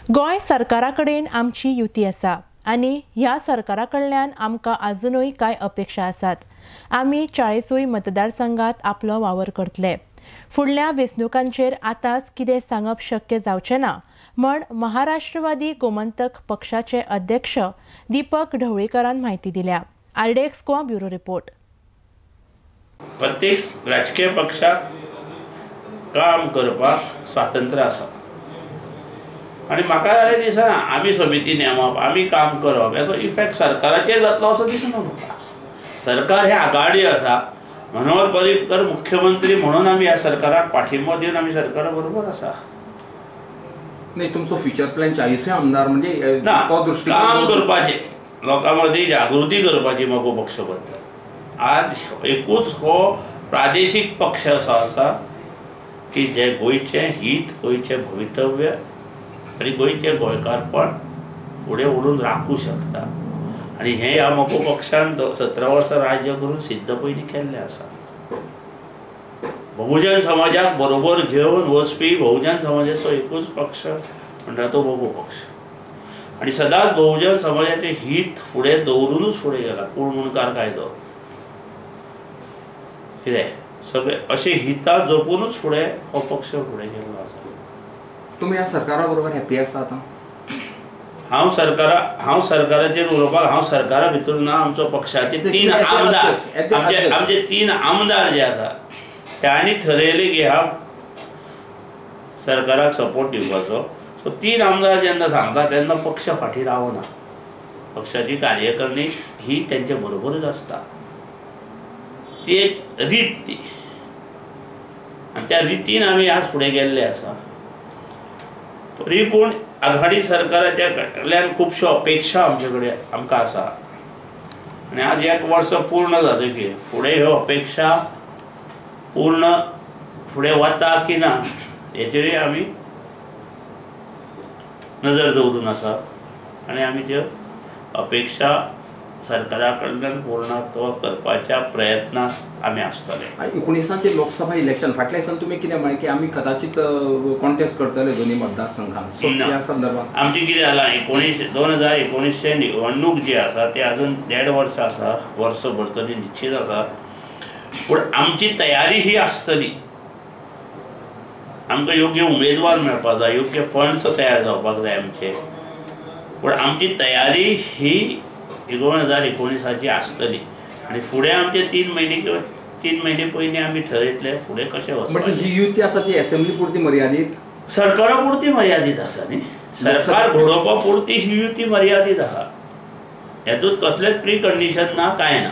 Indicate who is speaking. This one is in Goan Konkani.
Speaker 1: गोंय सरकारा कडेन आमची युती आसा आनी ह्या सरकारा कडल्यान आमकां आजुनूय कांय अपेक्षा आसात. आमी 40 मतदारसंघात आपलो वावर करतले. फुडल्या वेंचणुकांचेर आतांच कितें सांगप शक्य जावचें ना म्हण महाराष्ट्रवादी गोमंतक पक्षाचे अध्यक्ष दीपक ढवळीकरान म्हायती दिल्या. RDX Goa bureau report.
Speaker 2: प्रत्येक राजकीय पक्षाक काम करपाक स्वातंत्र्य आसा आनी म्हाका जाल्यार दिसना आमी समिती नेमप, आमी काम करप हेचो इफेक्ट सरकाराचेर जातलो असो दिसना म्हाका. सरकार हे आघाडी आसा, मनोहर पर्रीकर मुख्यमंत्री म्हणून आमी ह्या सरकाराक पाठिंबो दिवन आमी सरकारा बरोबर आसा.
Speaker 3: नाही, तुमचो फ्युचर प्लॅन 40 आमदार म्हणजे
Speaker 2: ना, काम करपाचें, लोकां मदीं जागृती करपाची मगो पक्ष बद्दल. आज एकूच हो प्रादेशीक पक्ष असो आसा की जे गोंयचें हीत, गोंयचें भवितव्य आनी गोंयचें गोंयकारपण फुडें व्हरून राखूं शकता आनी हें ह्या मगो पक्षान 17 वर्सां राज्य करून सिद्ध पयलीं केल्लें आसा. बहुजन समाजाक बरोबर घेवन वचपी बहुजन समाजाचो एकूच पक्ष म्हणटा तो मगो पक्ष आनी सदांच बहुजन समाजाचें हीत फुडें दवरुनूच फुडें गेला. कोण मुणकार कायदो कितें सगळे अशें हितां जपुनूच फुडें हो पक्ष फुडें गेल्लो आसा.
Speaker 3: तुमी ह्या सरकारा बरोबर हॅपी आसा आतां?
Speaker 2: हांव सरकाराचेर उलोवपाक, हांव सरकारा भितर ना. आमचो पक्षाचे 3 आमदार, आमचे 3 आमदार जे आसा तांणी ठरयलें की ह्या सरकाराक सपोर्ट दिवपाचो. सो 3 आमदार जेन्ना सांगता तेन्ना पक्ष फाटीं रावना, पक्षाची कार्यकरणी ही तेंचे बरोबरूच आसता. ती एक रीत ती आनी त्या रितीन आमी आज फुडें गेल्ले आसा. तरी पूण आघाडी सरकाराच्या कडल्यान खुबश्यो अपेक्षा आमचे कडेन आमकां आसा आनी आज 1 वर्स पूर्ण जातकीर फुडें ह्यो अपेक्षा पूर्ण फुडें वता की ना हेचेरूय आमी नजर दवरून आसा आनी आमी त्यो अपेक्षा सरकारा कडल्यान पूर्णत्व करपाच्या प्रयत्नांत आमी आसतले.
Speaker 3: 19 लोकसभा इलेक्शन फाटल्या दिसान तुमी कितें म्हळें की आमी कदाचित कॉन्टेस्ट करतले दोन्ही मतदारसंघात, सो ह्या संदर्भात
Speaker 2: आमचें कितें जालां, 2019 निवडणूक जी आसा ती अजून 1.5 वर्सां आसा, वर्सभर तरी निश्चीत आसा. पूण आमची तयारी ही आसतली. आमकां योग्य उमेदवार मेळपाक जाय, योग्य फंड्स तयार जावपाक जाय आमचे. पूण आमची तयारी ही 2019 आसतली आनी फुडें आमचे 3 म्हयने किंवा 3 म्हयने पयलीं आमी ठरयतले फुडें कशें वचपाचें.
Speaker 3: म्हणजे ही युती आसा ती असेंब्ली पुरती मर्यादीत,
Speaker 2: सरकारा पुरती मर्यादीत आसा न्ही, सरकार घडोवपा पुरती ही युती मर्यादीत आसा. हेतूंत कसलेंच प्री कंडिशन ना, कांय ना.